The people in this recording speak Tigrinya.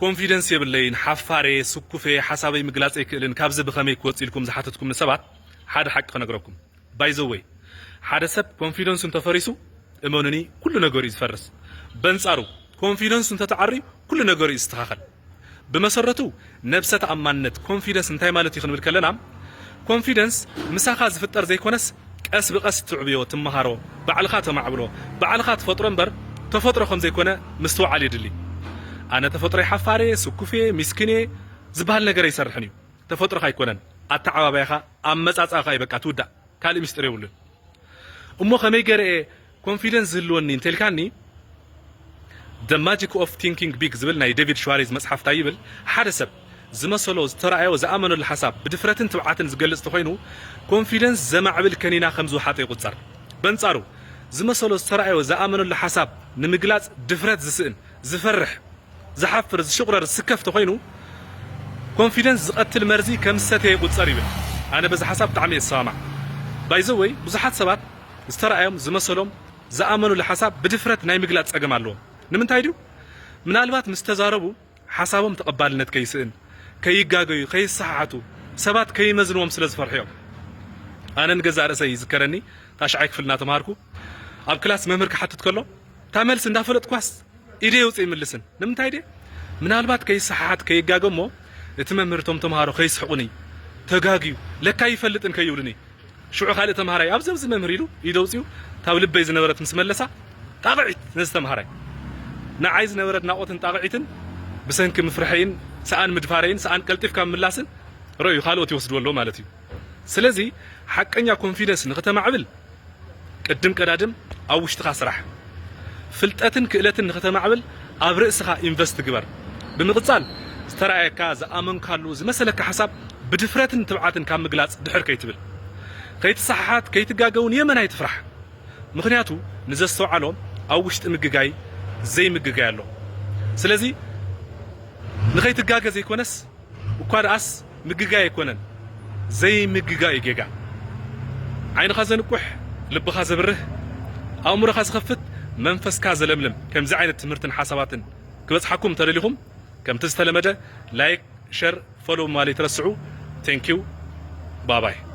ኮንፊደንስ የብለይን፣ ሓፋሬ፣ ስኩፌ፣ ሓሳበይ ምግላጽ ኣይክእልን፣ ካብዚ ብኸመይ ክወጽእ ኢልኩም ዝሓተትኩምኒ ሰባት፣ ሓደ ሓቂ ክነግረኩም። ባይዘወይ፣ ሓደ ሰብ ኮንፊደንሱ እንተፈሪሱ፣ እመኑኒ፣ ኩሉ ነገሩ እዩ ዝፈርስ። በንጻሩ፣ ኮንፊደንሱ እንተተዓርዩ፣ ኩሉ ነገሩ እዩ ዝስተኻኸል። ብመሰረቱ፣ ነብሰ ተኣማንነት፣ ኮንፊደንስ እንታይ ማለት እዩ ክንብል ከለና፣ ኮንፊደንስ ምሳኻ ዝፍጠር ዘይኮነስ፣ ቀስ ብቐስ ትዕብዮ፣ ትመሃሮ፣ ባዕልኻ ተማዕብሎ፣ ባዕልኻ ትፈጥሮ እምበር፣ ተፈጥሮ ከም ዘይኮነ ምስትውዓል የድሊ። ኣነ ተፈጥሮይ ሓፋሬ፣ ስኩፌ፣ ሚስኪኔ ዝበሃል ነገር ኣይሰርሕን እዩ። ተፈጥሮኻ ኣይኮነን። ኣተዓባባይኻ፣ ኣመጻጽኣኻ እዩ በቃ ትውዳእ። ካልእ ሚስጥር የብሉን። እሞ ከመይ ገይረ እየ ኮንፊደንስ ዝህልወኒ እንተልካኒ፣ The Magic of Thinking Big ዝብል ናይ ዴቪድ ሽዋሪዝ መጽሓፍ እንታይ ይብል? ሓደ ሰብ ዝመሰሎ፣ ዝተራእዮ፣ ዝኣመነሉ ሓሳብ ብድፍረትን ትብዓትን ዝገልጽ ተኾይኑ፣ ኮንፊደንስ ዘማዕብል ከኒና ከም ዝወሓጠ ይቑጸር። በንጻሩ፣ ዝመሰሎ፣ ዝተራእዮ፣ ዝኣመነሉ ሓሳብ ንምግላጽ ድፍረት ዝስእን፣ ዝፈርሕ፣ ዝሓፍር፣ ዝሽቑረር፣ ዝስከፍ ተኾይኑ፣ ኮንፊደንስ ዝቐትል መርዚ ከም ዝሰተየ ይቑጸር ይብል። ኣነ በዚ ሓሳብ ብጣዕሚ እየ ዝሰማማዕ። ባይዘወይ፣ ብዙሓት ሰባት ዝተራእዮም፣ ዝመሰሎም፣ ዝኣመኑሉ ሓሳብ ብድፍረት ናይ ምግላጽ ጸገም ኣለዎም። ንምንታይ ድዩ? ምናልባት ምስ ተዛረቡ ሓሳቦም ተቐባልነት ከይስእን፣ ከይጋገዩ፣ ከይሰሓሓቱ፣ ሰባት ከይመዝንዎም ስለ ዝፈርሑ እዮም። ኣነ ንገዛእ ርእሰይ ይዝከረኒ፣ ታሽዓይ ክፍል እናተምሃርኩ፣ ኣብ ክላስ መምህር ክሓትት ከሎ፣ እታ መልሲ እንዳፈለጥኳስ ኢደ የውፅእ ይምልስን። ንምንታይ ድየ? ምናልባት ከይሰሓሓት ከይጋገ እሞ፣ እቲ መምህር እቶም ተምሃሮ ከይስሕቑኒ፣ ተጋግዩ፣ ለካ ይፈልጥን ከይብሉኒ። ሽዑ ካልእ ተምሃራይ፣ "ኣብዚ፣ ኣብዚ መምህር" ኢሉ ኢደ ኣውፂኡ፣ እታ ኣብ ልበይ ዝነበረት ምስ መለሳ፣ ጣቕዒት ነዚ ተምሃራይ። ንዓይ ዝነበረ ኣድናቖትን ጣቕዒትን ብሰንኪ ምፍርሐይን ሰኣን ምድፋረይን ሰኣን ቀልጢፍካ ምምላስን ረእዩ፣ ካልኦት ይወስድዎ ኣለዉ ማለት እዩ። ስለዚ ሓቀኛ ኮንፊደንስ ንኽተማዕብል ቅድም ቀዳድም ኣብ ውሽጥኻ ስራሕ። ፍልጠትን ክእለትን ንኽተማዕብል ኣብ ርእስኻ ኢንቨስት ግበር። ብምቕጻል ዝተራእየካ፣ ዝኣመንካሉ፣ ዝመሰለካ ሓሳብ ብድፍረትን ትብዓትን ካብ ምግላጽ ድሕር ከይትብል። ከይትሰሓሓት፣ ከይትጋገ እውን የመን ኣይትፍራሕ። ምኽንያቱ ንዘስተውዓሎ ኣብ ውሽጢ ምግጋይ ዘይምግጋይ ኣሎ። ስለዚ ንኸይትጋገ ዘይኮነስ እኳ ደኣስ ምግጋይ ኣይኮነን፣ ዘይምግጋይ እዩ ጌጋ። ዓይንኻ ዘንቁሕ፣ ልብኻ ዘብርህ፣ ኣእምሮኻ ዝኸፍት፣ መንፈስካ ዘለምልም ከምዚ ዓይነት ትምህርትን ሓሳባትን ክበጽሓኩም እንተደሊኹም፣ ከምቲ ዝተለመደ ላይክ፣ ሸር፣ ፎሎው ማለት ይትረስዑ። ቴንኪው፣ ባባይ።